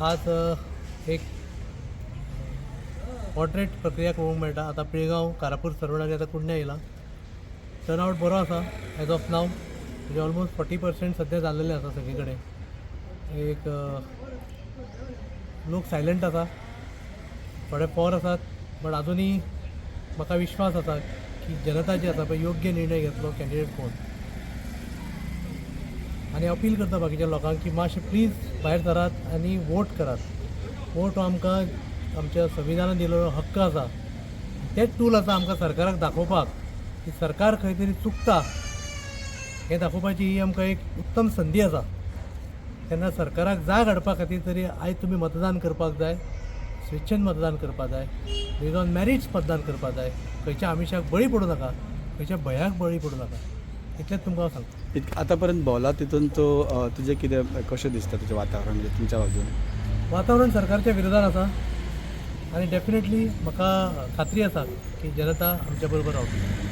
आज एक मॉडरेट प्रक्रिया पळोवंक मेळटा. आतां पिळगांव, कारापूर, सर्वण आनी आतां कुडण्या येयला. टर्नआवट बरो आसा एज ऑफ नाव, म्हणजे ऑलमोस्ट 40% सद्या जाल्लेलें आसा सगळे कडेन. एक लोक सायलंट आसा, थोडे फॉर आसात, बट आजुनूय म्हाका विश्वास आसा की जनता जी आसा पळय, योग्य निर्णय घेतलो कॅन्डिडेट कोण. आनी अपील करता बाकीच्या लोकांक की मातशें प्लीज भायर सरात आनी वोट करात. वोट हो आमकां आमच्या संविधानान दिलेलो हक्क आसा. तेच टूल आसा आमकां सरकाराक दाखोवपाक की सरकार खंय तरी चुकता हें दाखोवपाची ही आमकां एक उत्तम संदी आसा. तेन्ना सरकाराक जाग हाडपा खातीर तरी आयज तुमी मतदान करपाक जाय, स्वेच्छेन मतदान करपाक जाय, बेज ऑन मॅरिट्स मतदान करपाक जाय. खंयच्या आमिशाक बळी पडूं नाका, खंयच्या भंयाक बळी पडूं नाका, इतलेंच तुमकां हांव सांगता. आतां पर्यंत भोंवला तितून तूं तुजें कितें, कशें दिसता तुजें वातावरण, म्हणजे तुमच्या बाजून? वातावरण सरकारच्या विरोधान आसा आनी डेफिनेटली म्हाका खात्री आसा की जनता आमच्या बरोबर रावतली.